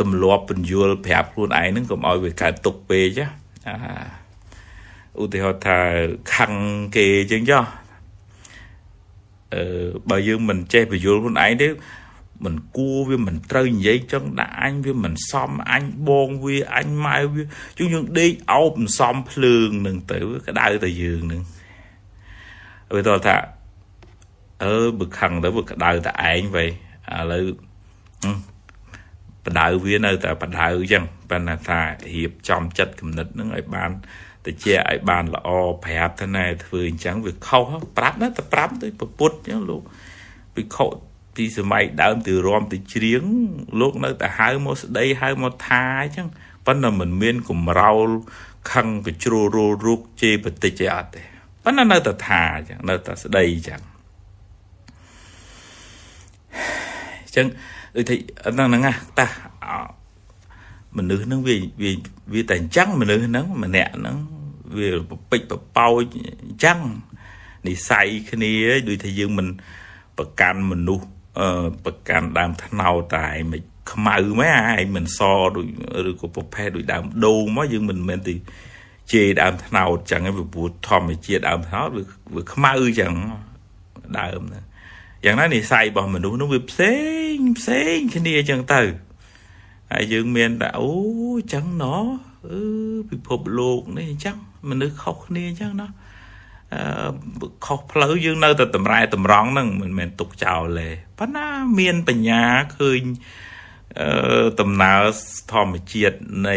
ទម្លាប់ពន្យល់ប្រាប់ខ្លួនឯងហ្នឹងកុំឲ្យវាកើតទុកពេកណាឧទាហរណ៍ថាខឹងគេអញ្ចឹងចុះបើយើងមិនចេះពន្យល់ខ្លួនឯងទេមិនគួរវាមិនត្រូវនិយាយចឹងដាក់អញវាមិនសមអញបងវាអញម៉ែវាជាងយើងដេកអោបមិនសមភ្លើងនឹងទៅក្តៅតែយើងនឹងវាតថាបើខឹងទៅវាក្តៅតែឯងវ៉ៃឥឡូវបដៅវានៅតែបដៅចឹងប៉ុន្តែថារៀបចំចិត្តគំនិតនឹងឲ្យបានតិចឲ្យបានល្អប្រាប់ថាណែធ្វើអញ្ចឹងវាខុសប្រាប់ណាតែប្រាប់ទៅពុទ្ធចឹងលោកភិក្ខុពីសម័យដើមទៅរំទៅច្រៀងលោកនៅតែហៅមកស្ដីហៅមកថាអញ្ចឹងប៉ុន្តែមិនមានកម្រោលខឹងកជ្រុលរោលរូកជេរបតិចឯអត់ទេប៉ុន្តែនៅតែថាអញ្ចឹងនៅតែស្ដីអញ្ចឹងអញ្ចឹងដូចថាហ្នឹងណាតាមនុស្សហ្នឹងវាតែអញ្ចឹងមនុស្សហ្នឹងម្នាក់ហ្នឹងវាបិចបបោចអញ្ចឹងនិស័យគ្នាដូចថាយើងមិនប្រកាន់មនុស្សប្រកាន់ដើមថ្នោតតែមិនខ្មៅមែនឯងមិនសដូចឬក៏ប្រភេទដូចដើមដូងមកយើងមិនមែនទីជេរដើមថ្នោតចឹងឯងព្រោះធម្មជាតិដើមថ្នោតវាខ្មៅចឹងដើមណាយ៉ាងណានិស័យរបស់មនុស្សនោះវាផ្សេងផ្សេងគ្នាចឹងទៅហើយយើងមានតែអូចឹងណោះពិភពលោកនេះអញ្ចឹងមនុស្សខុសគ្នាអញ្ចឹងណោះខុសផ្លូវយើងនៅតែតម្រែតម្រង់ហ្នឹងមិនមែនទុកចោលទេប៉ុន្តែមានបញ្ញាឃើញដំណើរធម្មជាតិនៃ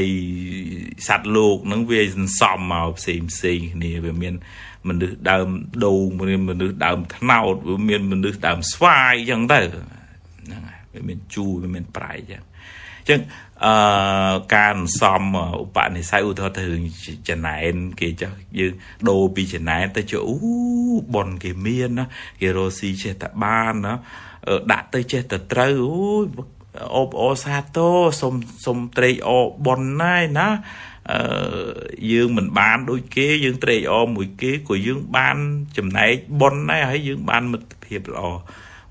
សត្វលោកហ្នឹងវាសន្សំមកផ្សេងផ្សេងគ្នាវាមានមនុស្សដើមដូងមានមនុស្សដើមថ្នោតវាមានមនុស្សដើមស្វាយអញ្ចឹងទៅហ្នឹងហើយវាមានជូរវាមានប្រៃអញ្ចឹងអញ្ចឹងការសន្សំឧបនិស្ស័យឧទាហរណ៍ទៅរឿងចំណែនគេចុះយើងដូរពីចំណែនទៅជាអូប៉ុនគេមានណាគេរកស៊ីចេះតែបានណាដាក់ទៅចេះតែត្រូវអូយអបអរសាទរសុំត្រេកអរប៉ុនណាយណាយើងមិនបានដូចគេយើងត្រេកអរមួយគេក៏យើងបានចំណែកប៉ុនដែរហើយយើងបានមិត្តភាពល្អ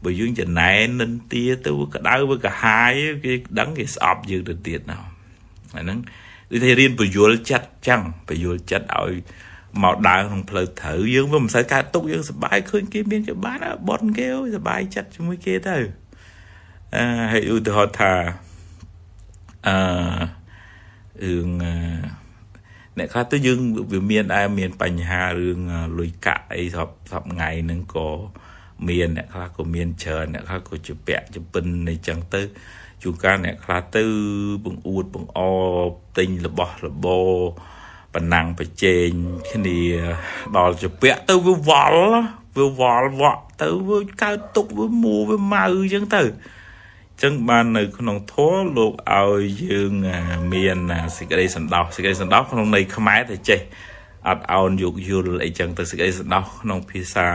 បើយើងចំណែននិន្ទាទៅវាក្តៅវាកាហាយគេដឹងគេស្អប់យើងទៅទៀតណាអាហ្នឹងដូចថារៀនពយល់ចិត្តចឹងពយល់ចិត្តឲ្យមកដើរក្នុងផ្លូវត្រូវយើងវាមិនសូវកើតទុកយើងសប្បាយឃើញគេមានគេបានប៉ុនគេអូយសប្បាយចិត្តជាមួយគេទៅហើយឧទាហរណ៍ថារឿងអ្នកខ្លះទៅយើងវាមានដែរមានបញ្ហារឿងលុយកាក់អីសពថ្ងៃហ្នឹងក៏មានអ្នកខ្លះក៏មានច្រើនអ្នកខ្លះក៏ជាពាក់ជាពិនអីចឹងទៅជួនកាលអ្នកខ្លះទៅបង្អួតបង្អទិញរបស់របរប៉ុណ្ណឹងប្រជែងគ្នាដល់ជាពាក់ទៅវាវល់វក់ទៅវាកើតទុកវាមួវាម៉ៅចឹងទៅចឹងបាននៅក្នុងធម៌លោកឲ្យយើងមានសេចក្តីសន្តោសសេចក្តីសន្តោសក្នុងន័យខ្មែរតែចេះអត់អោនយោគយល់អីចឹងទៅសេចក្តីសន្តោសក្នុងភាសា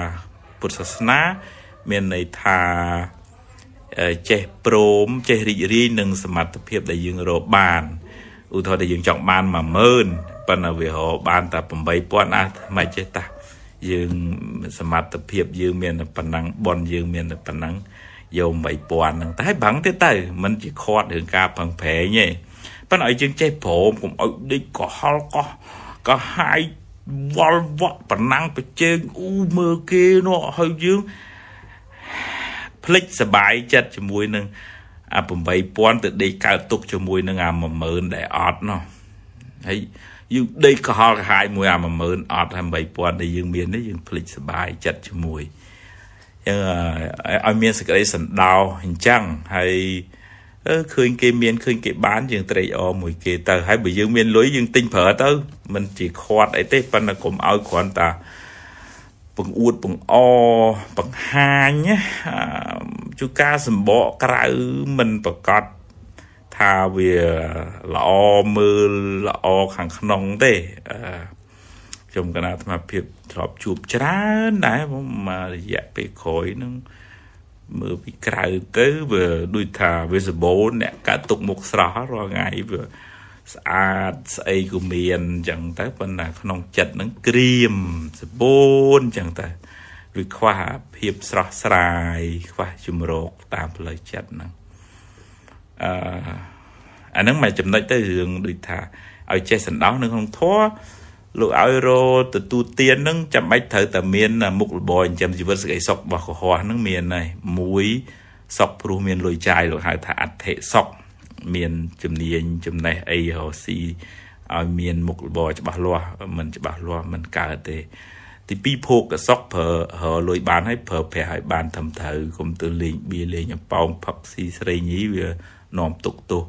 ពុទ្ធសាសនាមានន័យថាចេះព្រមចេះរីករាយនឹងសមត្ថភាពដែលយើងរកបានឧទាហរណ៍ដែលយើងចង់បាន10000ប៉ុន្តែវារកបានតែ8000អាមិនចេះតាយើងសមត្ថភាពយើងមានតែប៉ុណ្ណឹងបុណ្យយើងមានតែប៉ុណ្ណឹងយក8000ហ្នឹងតែប្រឹងទៀតទៅមិនជាខាត់រឿងការប្រឹងប្រែងទេប៉ុន្តែឲ្យយើងចេះព្រមកុំឲ្យដេកកុហលកោះក៏ហាយវល់វក់ប៉ុណ្ណឹងប្រជែងអូមើលគេនោះហើយយើងភ្លេចសបាយចិត្តជាមួយនឹងអា8000ទៅដេកកើតទុកជាមួយនឹងអា10000ដែលអត់នោះហើយយើងដេកកុហលកាហាយមួយអា10000អត់ហើយ8000ដែលយើងមាននេះយើងភ្លេចសបាយចិត្តជាមួយចឹងឲ្យមានសេចក្តីសន្តោសអញ្ចឹងហើយឃើញគេមានឃើញគេបានយើងត្រេកអរមួយគេទៅហើយបើយើងមានលុយយើងទិញប្រើទៅមិនជាខាត់អីទេប៉ុន្តែកុំឲ្យគ្រាន់តែបង្អួតបង្អបង្ហាញជួការសម្បកក្រៅមិនប្រកាសថាវាល្អមើលល្អខាងក្នុងទេខ្ញុំកណាអាត្មាភាពធ្លាប់ជួបច្រើនដែរមករយៈពេលក្រោយហ្នឹងមើលពីក្រៅទៅវាដូចថាវាសម្បូរអ្នកកើតទុកមុខស្រស់រាល់ថ្ងៃវាស្អាតស្អីក៏មានអញ្ចឹងទៅប៉ុន្តែក្នុងចិត្តហ្នឹងក្រៀមសម្បូរអញ្ចឹងទៅវាខ្វះភាពស្រស់ស្រាយខ្វះជំរកតាមផ្លូវចិត្តហ្នឹង អាហ្នឹងមួយចំណុចទៅរឿងដូចថាឲ្យចេះសន្តោសនៅក្នុងធម៌លោកឲ្យរទទួលទានហ្នឹងចាំបាច់ត្រូវតែមានមុខរបរចិញ្ចឹមជីវិតសេចក្តីសុខរបស់កុហកហ្នឹងមានហើយមួយសុខព្រោះមានលុយចាយលោកហៅថាអដ្ឋិសុខមានជំនាញចំណេះអីរកស៊ីឲ្យមានមុខរបរច្បាស់លាស់មិនច្បាស់លាស់មិនកើតទេទី2ភោគសុខប្រើរលុយបានហើយប្រើប្រាស់ឲ្យបានត្រឹមត្រូវកុំទៅលេងបៀលេងអប៉ោងផឹកស៊ីស្រីញីវានាំទុកទោស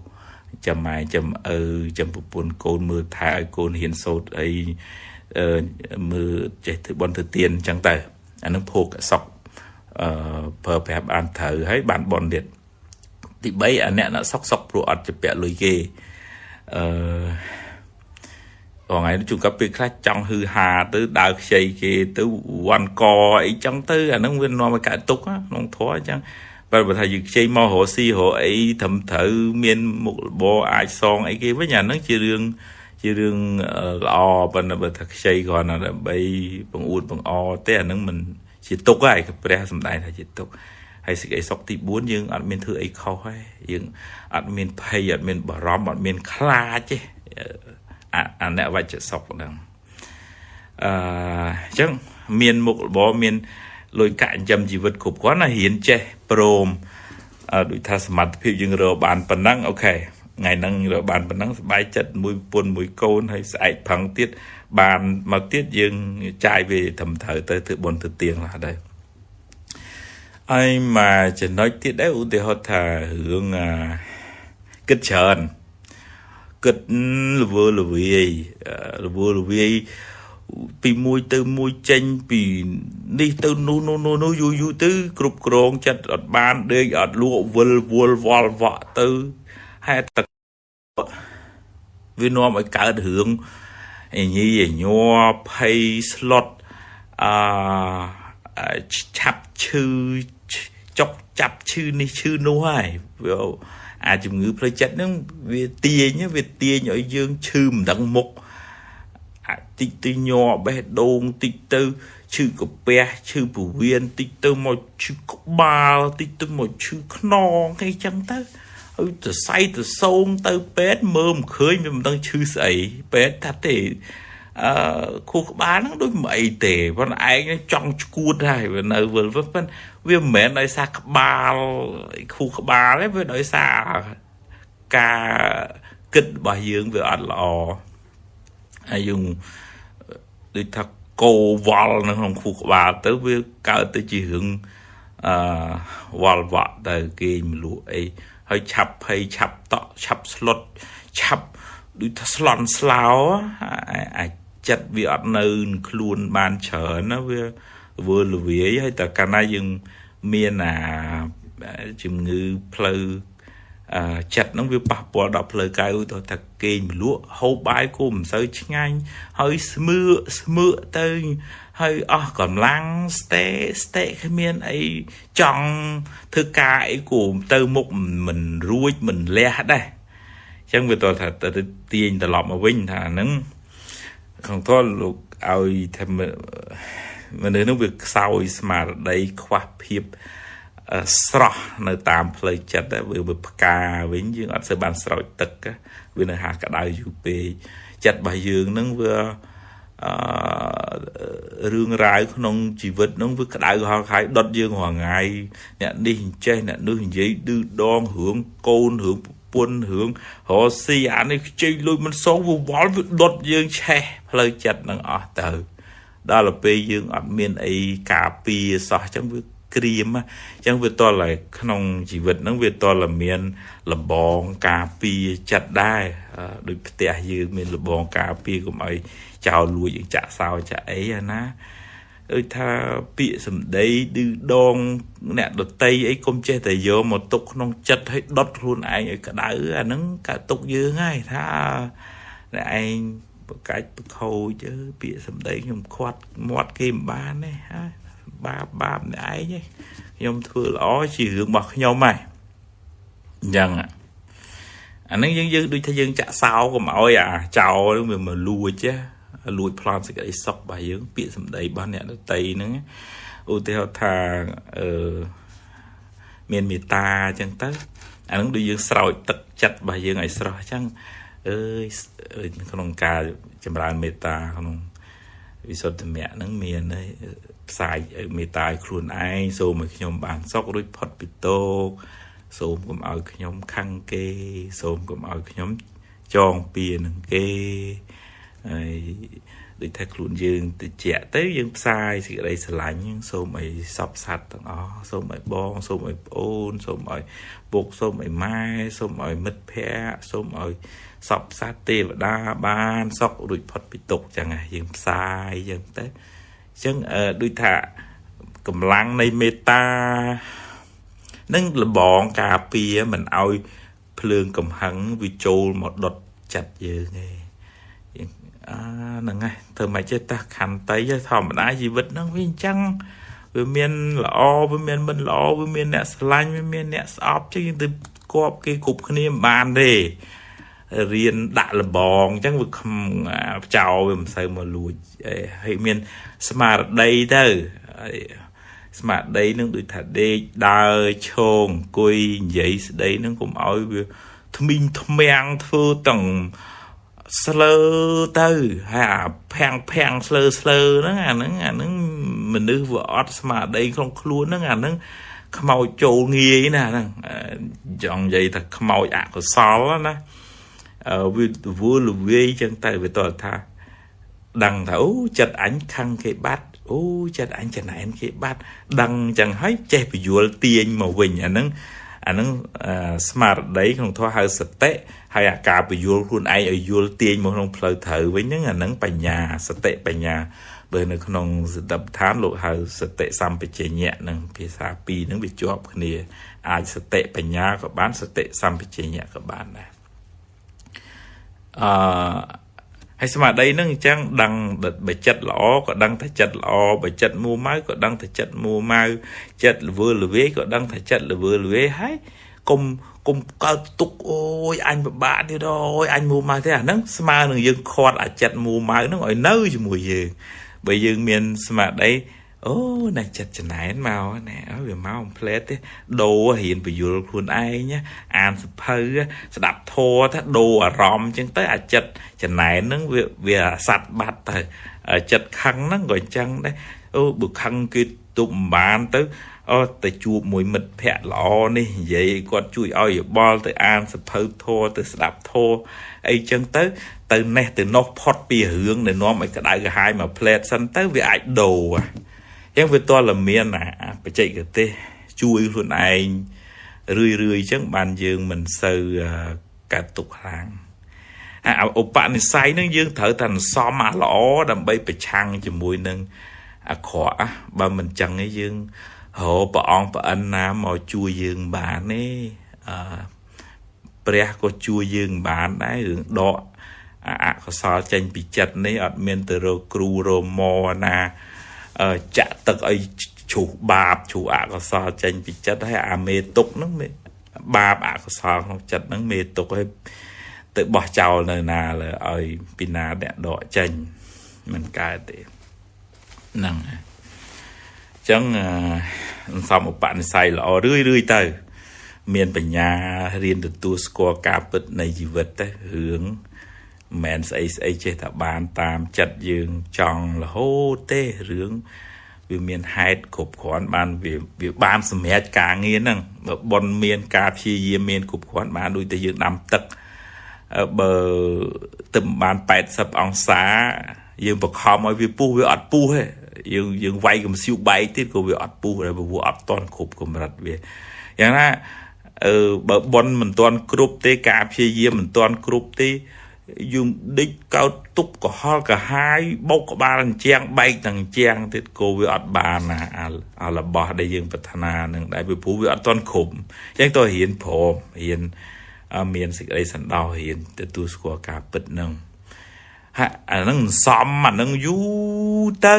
ចាំម៉ែចាំឪចាំប្រពន្ធកូនមើលថែឲ្យកូនហ៊ានសូត្រអីមើលចេះធ្វើបុណ្យធ្វើទានអញ្ចឹងទៅអានឹងភោគសុខប្រើប្រាស់បានត្រូវហើយបានបុណ្យទៀតទី3អាអ្នកណាសុខសុខព្រោះអត់ជាពាក់លុយគេអថ្ងៃជួនកាលពេលខ្លះចង់ហឺហាទៅដើរខ្ចីគេទៅវ៉ាន់កអីចឹងទៅអានឹងវានាំឲ្យកើតទុក្ខក្នុងធម៌អញ្ចឹងបើថាយើងខ្ចីមករកស៊ីរកអីត្រឹមត្រូវមានមុខរបរអាចសងអីគេវិញអានឹងជារឿងល្អប៉ុន្តែបើថាខ្ចីគ្រាន់តែដើម្បីបង្អួតបង្អទេអានឹងមិនជាទុក្ខហើយព្រះសម្ដែងថាជាទុក្ខហើយសេចក្តីសុខទី4យើងអត់មានធ្វើអីខុសហើយយើងអត់មានភ័យអត់មានបារម្ភអត់មានខ្លាចទេអនវច្ចសុខហ្នឹងអញ្ចឹងមានមុខរបរមានលុយកាក់ចិញ្ចឹមជីវិតគ្រប់គ្រាន់ណារៀនចេះព្រមដូចថាសមត្ថភាពយើងរកបានប៉ុណ្ណឹងអូខេថ្ងៃហ្នឹងរកបានប៉ុណ្ណឹងសប្បាយចិត្តមួយប្រពន្ធមួយកូនហើយស្អែកផឹងទៀតបានមកទៀតយើងចាយវាត្រឹមត្រូវទៅធ្វើបុណ្យធ្វើទានខ្លះដែរហើយមកចំណុចទៀតដែរឧទាហរណ៍ថារឿងគិតច្រើនគិតល្វើល្វាយល្វើល្វាយពីមួយទៅមួយចេញពីនេះទៅនោះនោះនោះយូរយូរទៅគ្រប់គ្រងចិត្តអត់បានដេកអត់លក់វិលវល់វល់វក់ទៅហេតុតែវានាំឲ្យកើតរឿងញីញ័រភ័យស្លុតឆាប់ឈឺចុកចាប់ឈឺនេះឈឺនោះហើយវាអាជំងឺផ្លូវចិត្តហ្នឹងវាទាញឲ្យយើងឈឺមិនដឹងមុខអាតិចទៅញ័របេះដូងតិចទៅឈឺកាពះឈឺពោះវៀនតិចទៅមកឈឺក្បាលតិចទៅមកឈឺខ្នងអីចឹងទៅហើយទៅសៃទៅសោងទៅពេទ្យមើលមិនឃើញវាមិនដឹងឈឺស្អីពេទ្យថាទេខួរក្បាលហ្នឹងដូចមិនអីទេប៉ុន្តែឯងចង់ឈួតហើយវានៅវិលប៉ុន្តែវាមិនមែនដោយសារក្បាលខួរក្បាលទេវាដោយសារការគិតរបស់យើងវាអត់ល្អហើយយើងដូចថាកោវល់នៅក្នុងខួរក្បាលទៅវាកើតទៅជារឿងវល់វក់ទៅគេមលក់អីហើយឆាប់ភ័យឆាប់តក់ឆាប់ស្លុតឆាប់ដូចថាស្លន់ស្លោអាចចិត្តវាអត់នៅខ្លួនបានច្រើនណាវាវើលវាយហើយតែកាលណាយើងមានអាជំងឺផ្លូវចិត្តហ្នឹងវាប៉ះពាល់ដល់ផ្លូវកាយឧទាហរណ៍ថាគេងមលក់ហូបបាយក៏មិនសូវឆ្ងាញ់ហើយស្មឿស្មឿទៅហើយអស់កម្លាំងស្តេស្តេគ្មានអីចង់ធ្វើការអីក៏ទៅមុខមិនរួចមិនលះដែរអញ្ចឹងវាតថាទៅទាញត្រឡប់មកវិញថាហ្នឹងក្នុងធម៌លោកឲ្យថាមនុស្សនោះវាខ្សោយស្មារតីខ្វះភាពស្រស់នៅតាមផ្លូវចិត្តវាផ្កាវិញយើងអត់សូវបានស្រោចទឹកវានៅហាក្តៅយូរពេកចិត្តរបស់យើងនឹងវារឿងរ៉ាវក្នុងជីវិតនឹងវាក្តៅហល់ហើយដុតយើងរាល់ថ្ងៃអ្នកនេះអញ្ចេះអ្នកនោះនិយាយឌឺដងរឿងកូនរឿងប្រពន្ធរឿងរកស៊ីអានេះខ្ចីលុយមិនសងវាវល់វាដុតយើងឆេះផ្លូវចិត្តនឹងអស់ទៅដល់ពេលយើងអត់មានអីការពារសោះអញ្ចឹងវាក្រៀមអញ្ចឹងវាតតែក្នុងជីវិតហ្នឹងវាតតែមានលបងការពារចិត្តដែរដូចផ្ទះយើងមានលបងការពារកុំឲ្យចោលលួចយើងចាក់សោចាក់អីអាណាដូចថាពាក្យសម្ដីឌឺដងអ្នកដតីអីកុំចេះតែយកមកទុកក្នុងចិត្តឲ្យដុតខ្លួនឯងឲ្យក្តៅអាហ្នឹងកើតទុកយើងហើយថាអ្នកឯងបកាច់បខូចពាក្យសម្ដីខ្ញុំខាត់មាត់គេមិនបានទេហើយបាបបាបអ្នកឯងខ្ញុំធ្វើល្អជារឿងរបស់ខ្ញុំហើយអញ្ចឹងអាហ្នឹងយើងដូចថាយើងចាក់សោកុំឲ្យអាចោលហ្នឹងវាមកលួចលួចប្លន់សេចក្តីសុខរបស់យើងពាក្យសម្ដីរបស់អ្នកដតីហ្នឹងឧទាហរណ៍ថាមានមេត្តាអញ្ចឹងទៅ អាហ្នឹងដូចយើងស្រោចទឹកចិត្តរបស់យើងឲ្យស្រស់អញ្ចឹងអើយក្នុងការចម្រើនមេត្តាក្នុងវិសុទ្ធិមគ្គហ្នឹងមានផ្សាយមេត្តាឲ្យខ្លួនឯងសូមឲ្យខ្ញុំបានសុខរួចផុតពីទុក្ខសូមកុំឲ្យខ្ញុំខឹងគេសូមកុំឲ្យខ្ញុំចងពៀនឹងគេហើយដូចថាខ្លួនយើងតិចទៅយើងផ្សាយសេចក្តីស្រឡាញ់សូមឲ្យសពសត្វទាំងអស់សូមឲ្យបងសូមឲ្យប្អូនសូមឲ្យពុកសូមឲ្យម៉ែសូមឲ្យមិត្តភ័ក្តិសូមឲ្យសពសត្វទេវតាបានសុខរួចផុតពីទុក្ខចឹងយើងផ្សាយចឹងទៅអញ្ចឹងដូចថាកម្លាំងនៃមេត្តានឹងលបងការពារមិនឲ្យភ្លើងកំហឹងវាចូលមកដុតចិត្តយើងឯងយើងហ្នឹងហើយធ្វើមិនចេះតាខន្តីធម្មតាជីវិតហ្នឹងវាអញ្ចឹងវាមានល្អវាមានមិនល្អវាមានអ្នកស្រឡាញ់វាមានអ្នកស្អប់ចឹងយើងទៅគប់គេគ្រប់គ្នាមិនបានទេរៀនដាក់លបងអញ្ចឹងវាចោលវាមិនសូវមកលួចហើយមានស្មារតីទៅស្មារតីនឹងដូចថាដេកដើរឈរអង្គុយនិយាយស្ដីនឹងកុំឲ្យវាថ្មីងថ្មាំងធ្វើទាំងស្លើទៅហើយអាភាំងភាំងស្លើស្លើហ្នឹងអាហ្នឹងមនុស្សវាអត់ស្មារតីក្នុងខ្លួនហ្នឹងអាហ្នឹងខ្មោចចូលងាយណាហ្នឹងចង់និយាយថាខ្មោចអកុសលណាវាវល់វាយចឹងទៅវាតថាដឹងថាអូចិត្តអញខឹងគេបាត់អូចិត្តអញចំណែនគេបាត់ដឹងចឹងហើយចេះពយល់ទាញមកវិញអាហ្នឹងស្មារតីក្នុងធម៌ហៅសតិហើយអាការពយល់ខ្លួនឯងឲ្យយល់ទាញមកក្នុងផ្លូវត្រូវវិញហ្នឹងអាហ្នឹងបញ្ញាសតិបញ្ញាបើនៅក្នុងសតិប្បដ្ឋានលោកហៅសតិសម្បជញ្ញៈហ្នឹងភាសាពីរហ្នឹងវាជាប់គ្នាអាចសតិបញ្ញាក៏បានសតិសម្បជញ្ញៈក៏បានដែរហើយស្មារតីហ្នឹងអញ្ចឹងដឹងបើចិត្តល្អក៏ដឹងថាចិត្តល្អបើចិត្តមួម៉ៅក៏ដឹងថាចិត្តមួម៉ៅចិត្តល្វើល្វាយក៏ដឹងថាចិត្តល្វើល្វាយហើយកុំកើតទុកអូយអញពិបាកទៀតអូយអញមួម៉ៅទេអាហ្នឹងស្មើនឹងយើងខាត់អាចិត្តមួម៉ៅហ្នឹងឲ្យនៅជាមួយយើងបើយើងមានស្មារតីអូណែចិត្តចំណែនមកណែវាមកអំផ្លែតទេដូររៀនពយល់ខ្លួនឯងអានសភៅស្ដាប់ធម៌ទៅដូរអារម្មណ៍អញ្ចឹងទៅអាចិត្តចំណែនហ្នឹងវាសัตว์បាត់ទៅចិត្តខឹងហ្នឹងក៏អញ្ចឹងដែរអូបើខឹងគេទប់មិនបានទៅអូទៅជួបមួយមិត្តភ័ក្តិល្អនេះនិយាយគាត់ជួយឲ្យយោបល់ទៅអានសភៅធម៌ទៅស្ដាប់ធម៌អីចឹងទៅទៅនេះទៅនោះផុតពីរឿងដែលនាំឲ្យក្តៅក្រហាយមកផ្លែតសិនទៅវាអាចដូរអញ្ចឹងវាតលមានអាបច្ចេកទេសជួយខ្លួនឯងរឿយរឿយអញ្ចឹងបានយើងមិនសូវកើតទុកខ្លាំងអាឧបនិស្ស័យនឹងយើងត្រូវតែសន្សំអាល្អដើម្បីប្រឆាំងជាមួយនឹងអាក្រក់បើមិនចឹងទេយើងរកព្រះអង្គប្រអិនណាមកជួយយើងបានទេព្រះក៏ជួយយើងបានដែររឿងដកអកុសលចេញពីចិត្តនេះអត់មានទៅរកគ្រូរមណាចាក់ទឹកឲ្យជ្រុះបាបជ្រុះអកុសលចេញពីចិត្តហើយអាមេទុកហ្នឹងបាបអកុសលក្នុងចិត្តហ្នឹងមេទុកឲ្យទៅបោះចោលនៅណាលើឲ្យពីណាអ្នកដកចេញមិនកើតទេហ្នឹងអញ្ចឹងសំឧបនិស្ស័យល្អរឿយរឿយទៅមានបញ្ញារៀនទទួលស្គាល់ការពិតនៃជីវិតទៅរឿងមិនមែនស្អីស្អីចេះតែបានតាមចិត្តយើងចង់រហូតទេរឿងវាមានហេតុគ្រប់គ្រាន់បានវាបានសម្រេចការងារហ្នឹងបើបុណ្យមានការព្យាយាមមានគ្រប់គ្រាន់បានដូចតែយើងដាំទឹកបើទឹកបាន80អង្សាយើងបខំឲ្យវាពុះវាអត់ពុះទេយើងវាយកំសៀវបែកទៀតក៏វាអត់ពុះដែរព្រោះអត់តន់គ្រប់កម្រិតវាយ៉ាងណាបើបុណ្យមិនទាន់គ្រប់ទេការព្យាយាមមិនទាន់គ្រប់ទេយើងដេកកោតទុកកុហលកាហាយបោកក្បាលអញ្ជាងបែកទាំងអញ្ជាងទៀតក៏វាអត់បានណាអារបស់ដែលយើងប្រាថ្នានឹងដែរពីព្រោះវាអត់ទាន់គ្រប់អញ្ចឹងតើរៀនព្រមរៀនមានសេចក្តីសន្តោសរៀនទទួលស្គាល់ការពិតនឹងហាអានឹងសំអានឹងយូរទៅ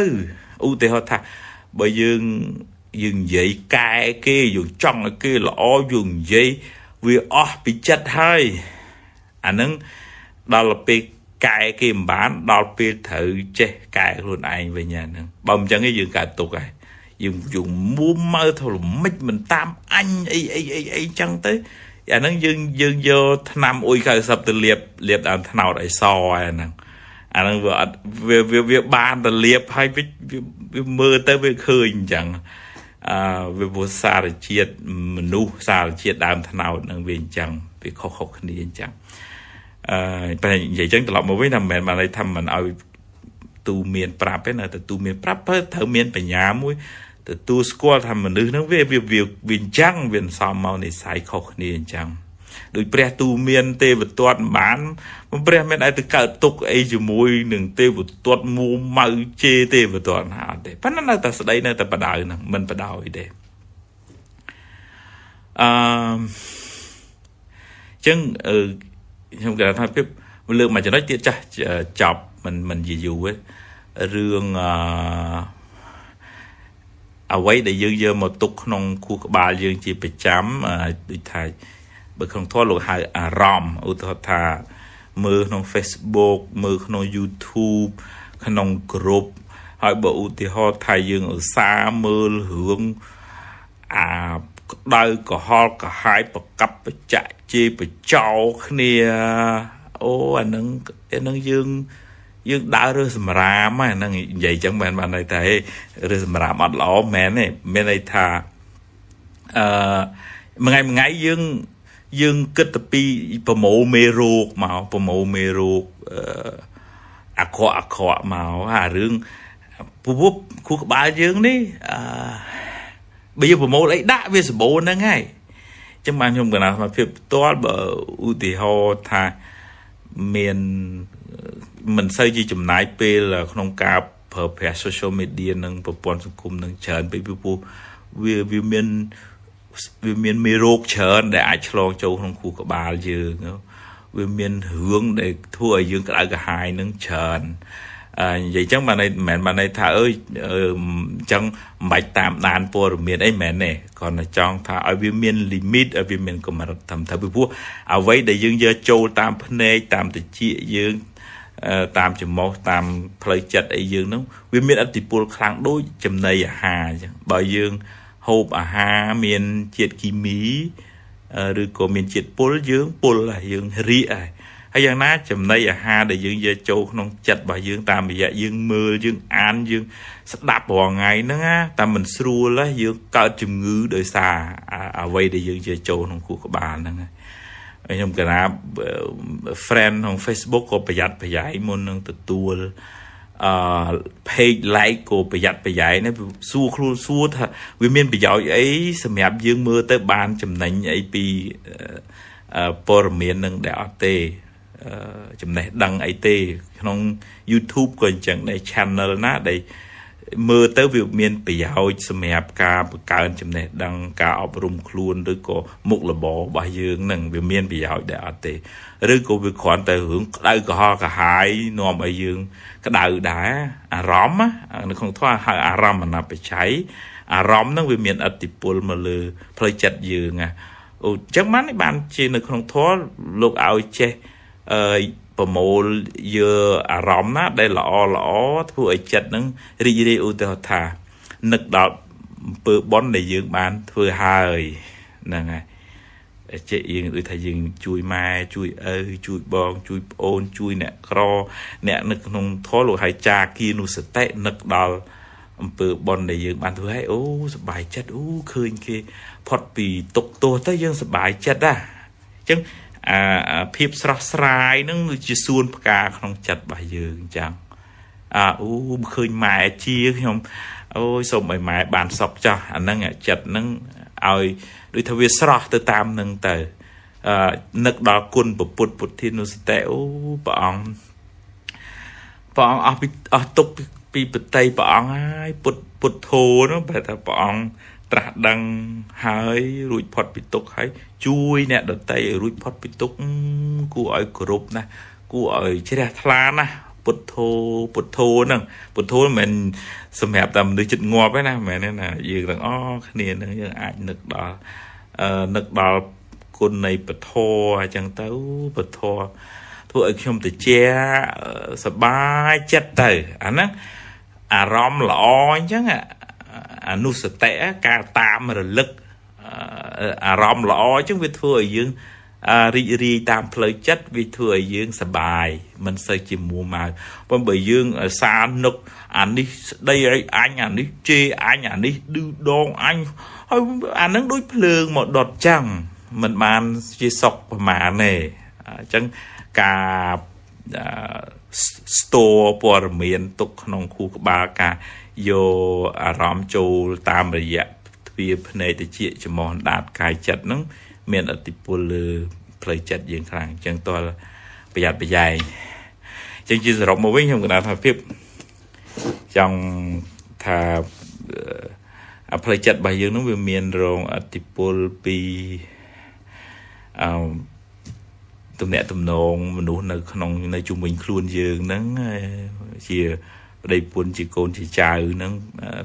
ឧទាហរណ៍ថាបើយើងនិយាយកែគេយើងចង់ឲ្យគេល្អយើងនិយាយវាអស់ពីចិត្តហើយអានឹងដល់ពេលកែគេមិនបានដល់ពេលត្រូវចេះកែខ្លួនឯងវិញហ្នឹងបើមិនចឹងទេយើងកើតទុកហើយយើងមួម៉ៅធ្វើល្មិចមិនតាមអញអីអីអីអីចឹងទៅ អាហ្នឹងយើងយកថ្នាំអ៊ុយ90ទៅលាបលាបដើមថ្នោតឲ្យសអាហ្នឹងអាហ្នឹងវាអត់វាវាបានទៅលាបហើយវាមើលទៅវាឃើញអញ្ចឹងអឺវាព្រោះសារជាតិមនុស្សសារជាតិដើមថ្នោតហ្នឹងវាអញ្ចឹងវាខុសៗគ្នាអញ្ចឹងអឺតែនិយាយអញ្ចឹងត្រឡប់មកវិញថាមិនមែនបានន័យថាមិនឲ្យទូមានប្រាប់ទេណាតែទូមានប្រាប់ត្រូវមានបញ្ញាមួយទទួលស្គាល់ថាមនុស្សហ្នឹងវាវាវាអញ្ចឹងវាសំមកនិស័យខុសគ្នាអញ្ចឹងដូចព្រះទូមានទេវទត្តមិនបានព្រះមានឲ្យទៅកើតទុកអីជាមួយនឹងទេវទត្តមួម៉ៅជេរទេវទត្តណាអត់ទេប៉ុន្តែនៅតែស្ដីនៅតែបដៅហ្នឹងមិនបដៅទេអឺចឹងខ្ញុំគេថាភាពលើកមួយចំណុចទៀតចាស់ចប់មិនយូរទេរឿងអ្វីដែលយើងយកមកទុកក្នុងខួរក្បាលយើងជាប្រចាំដូចថាបើក្នុងធម៌លោកហៅអារម្មណ៍ឧទាហរណ៍ថាមើលក្នុង Facebook មើលក្នុង YouTube ក្នុងក្រុមហើយបើឧទាហរណ៍ថាយើងឧស្សាហ៍មើលរឿងអាក្តៅក្រហល់ក្រហាយប្រកាប់ប្រចាក់ជេរបចោគ្នាអូអានឹងអានឹងយើងដើររើសសម្រាមហ្នឹងនិយាយចឹងមិនបានន័យថារើសសម្រាមអត់ល្អមែនទេមានន័យថាអឺមួយថ្ងៃយើងគិតទៅពីប្រមូលមេរោគមកប្រមូលមេរោគអាក្រក់អាក្រក់មកអារឿងពពុះខួរក្បាលយើងនេះអឺបើយើងប្រមូលអីដាក់វាសម្បូរហ្នឹងហើយចឹងបានខ្ញុំកណាសមាភិបផ្ទាល់បើឧទាហរណ៍ថាមានមិនសូវជាចំណាយពេលក្នុងការប្រើប្រាស់ social media និងប្រព័ន្ធសង្គមនឹងច្រើនពេកពីព្រោះវាមានមេរោគច្រើនដែលអាចឆ្លងចូលក្នុងខួរក្បាលយើងវាមានរឿងដែលធ្វើឲ្យយើងក្តៅក្រហាយនឹងច្រើននិយាយចឹងបានន័យមិនមែនបានន័យថាអើយអញ្ចឹងមិនបាច់តាមដានព័ត៌មានអីមែនទេគ្រាន់តែចង់ថាឲ្យវាមាន limit ឲ្យវាមានកម្រិតត្រឹមត្រូវពីព្រោះអ្វីដែលយើងយកចូលតាមភ្នែកតាមត្រចៀកយើងតាមច្រមុះតាមផ្លូវចិត្តអីយើងហ្នឹងវាមានឥទ្ធិពលខ្លាំងដូចចំណីអាហារអញ្ចឹងបើយើងហូបអាហារមានជាតិគីមីឬក៏មានជាតិពុលយើងពុលហើយយើងរាកហើយហើយយ៉ាងណាចំណីអាហារដែលយើងយកចូលក្នុងចិត្តរបស់យើងតាមរយៈយើងមើលយើងអានយើងស្ដាប់រាល់ថ្ងៃហ្នឹងណាតែមិនស្រួលយើងកើតជំងឺដោយសារអ្វីដែលយើងយកចូលក្នុងខួរក្បាលហ្នឹងខ្ញុំកណា friend ក្នុង Facebook ក៏ប្រយ័ត្នប្រយែងមុននឹងទទួលអឺ page like ក៏ប្រយ័ត្នប្រយែងណាសួរខ្លួនសួរថាវាមានប្រយោជន៍អីសម្រាប់យើងមើលទៅបានចំណេញអីពីព័ត៌មាននឹងដែលអត់ទេចំណេះដឹងអីទេក្នុង YouTube ក៏អញ្ចឹងដែរ channel ណាដែលមើលទៅវាមានប្រយោជន៍សម្រាប់ការបង្កើនចំណេះដឹងការអប់រំខ្លួនឬក៏មុខរបររបស់យើងនឹងវាមានប្រយោជន៍ដែរអត់ទេឬក៏វាគ្រាន់តែរឿងក្តៅក្រហល់ក្រហាយនាំឲ្យយើងក្តៅដែរអារម្មណ៍នៅក្នុងធម៌ហៅអារម្មណ៍អបច្ច័យអារម្មណ៍នឹងវាមានឥទ្ធិពលមកលើផ្លូវចិត្តយើងណាអូអញ្ចឹងបានជានៅក្នុងធម៌លោកឲ្យចេះអឺប្រមូលយកអារម្មណ៍ណាដែលល្អល្អធ្វើឲ្យចិត្តនឹងរីករាយឧទាហរណ៍ថានឹកដល់អំពើបុណ្យដែលយើងបានធ្វើហើយហ្នឹងហើយចេះយើងដូចថាយើងជួយម៉ែជួយឪជួយបងជួយប្អូនជួយអ្នកក្រអ្នកនៅក្នុងធម៌លោកហៅចាគានុសតិនឹកដល់អំពើបុណ្យដែលយើងបានធ្វើហើយអូសប្បាយចិត្តអូឃើញគេផុតពីទុក្ខទោសទៅយើងសប្បាយចិត្តណាអញ្ចឹងអាភាពស្រស់ស្រាយហ្នឹងគឺជាសួនផ្កាក្នុងចិត្តរបស់យើងអញ្ចឹងអាអូឃើញម៉ែជាខ្ញុំអូយសូមឲ្យម៉ែបានសុខចោះអាហ្នឹងចិត្តហ្នឹងឲ្យដូចថាវាស្រស់ទៅតាមនឹងទៅអឺនឹកដល់គុណពុទ្ធពុទ្ធានុសតិអូព្រះអង្គព្រះអង្គអស់ពីអស់ទុកពីបតីព្រះអង្គហើយពុទ្ធោនោះប្រែថាព្រះអង្គត្រាស់ដឹងហើយរួចផុតពីទុក្ខហើយជួយអ្នកដទៃឲ្យរួចផុតពីទុក្ខគួរឲ្យគោរពណាស់គួរឲ្យជ្រះថ្លាណាស់ពុទ្ធោពុទ្ធោហ្នឹងពុទ្ធោមិនមែនសម្រាប់តែមនុស្សចិត្តងាប់ទេណាមិនមែនទេណាយើងទាំងអស់គ្នាហ្នឹងយើងអាចនឹកដល់នឹកដល់គុណនៃពធអញ្ចឹងទៅពធធ្វើឲ្យខ្ញុំត្រជាសប្បាយចិត្តទៅអាហ្នឹងអារម្មណ៍ល្អអញ្ចឹងអនុសតិការតាមរលឹក អារម្មណ៍ល្អអញ្ចឹងវាធ្វើឲ្យយើងរីករាយតាមផ្លូវចិត្តវាធ្វើឲ្យយើងសប្បាយមិនសូវជាមួម៉ៅប៉ុន្តែបើយើងសានឹកអានេះស្ដីឲ្យអញអានេះជេរអញអានេះឌឺដងអញហើយអានឹងដូចភ្លើងមកដុតចឹងមិនបានជាសុខប្រមាណទេអញ្ចឹងការស្ទរព័ត៌មានទុកក្នុងខួរក្បាលការយកអារម្មណ៍ចូលតាមរយៈទ្វារភ្នែកតិចច្រមុះអណ្ដាតកាយចិត្តហ្នឹងមានឥទ្ធិពលលើផ្លូវចិត្តយើងខ្លាំងអញ្ចឹងតើប្រយ័ត្នប្រយែងអញ្ចឹងជាសរុបមកវិញខ្ញុំកណ្ដាលថាភាពចង់ថាអាផ្លូវចិត្តរបស់យើងនឹងវាមានរងឥទ្ធិពលពីអឺទំនាក់ទំនងមនុស្សនៅក្នុងនៅជុំវិញខ្លួនយើងហ្នឹងជាប្តីប្រពន្ធជាកូនជាចៅហ្នឹង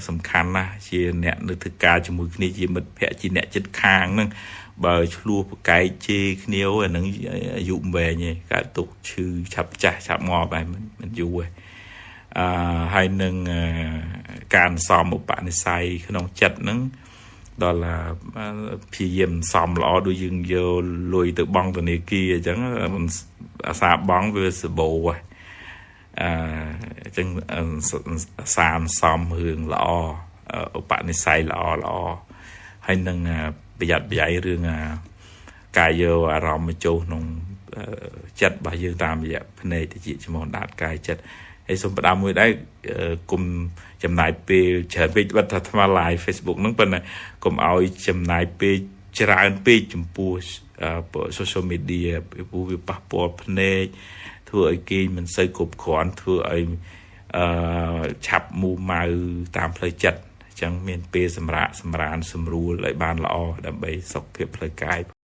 សំខាន់ណាស់ជាអ្នកនៅធ្វើការជាមួយគ្នាជាមិត្តភក្តិជាអ្នកជិតខាងហ្នឹងបើឆ្លោះប្រកែកជេរគ្នាអាហ្នឹងអាយុវែងឯងកើតទុកឈឺឆាប់ចាស់ឆាប់ងាប់ហើយមិនយូរទេអឺហើយនឹងការសំឧបនិស្ស័យក្នុងចិត្តហ្នឹងដល់ព្យាយាមសំល្អដូចយើងយកលុយទៅបង់ធនាគារអញ្ចឹងអាសាបង់វាសបោហ៎អញ្ចឹងអាសាសំរឿងល្អឧបនិស្ស័យល្អល្អហើយនឹងប្រយ័ត្នប្រយែងរឿងការយកអារម្មណ៍មកចូលក្នុងចិត្តរបស់យើងតាមរយៈភ្នែកតិចច្រមុះអណ្ដាតកាយចិត្តហើយសូមផ្ដាំមួយដែរគុំចំណាយពេលច្រើនពេកបាត់ថាអាត្មា live Facebook ហ្នឹងប៉ុន្តែកុំឲ្យចំណាយពេលច្រើនពេកចំពោះ social media ពីព្រោះវាប៉ះពាល់ភ្នែកធ្វើឲ្យគេមិនសូវគ្រប់គ្រាន់ធ្វើឲ្យឆាប់មូម៉ៅតាមផ្លូវចិត្តអញ្ចឹងមានពេលសម្រាកសម្រានសម្រួលឲ្យបានល្អដើម្បីសុខភាពផ្លូវកាយ។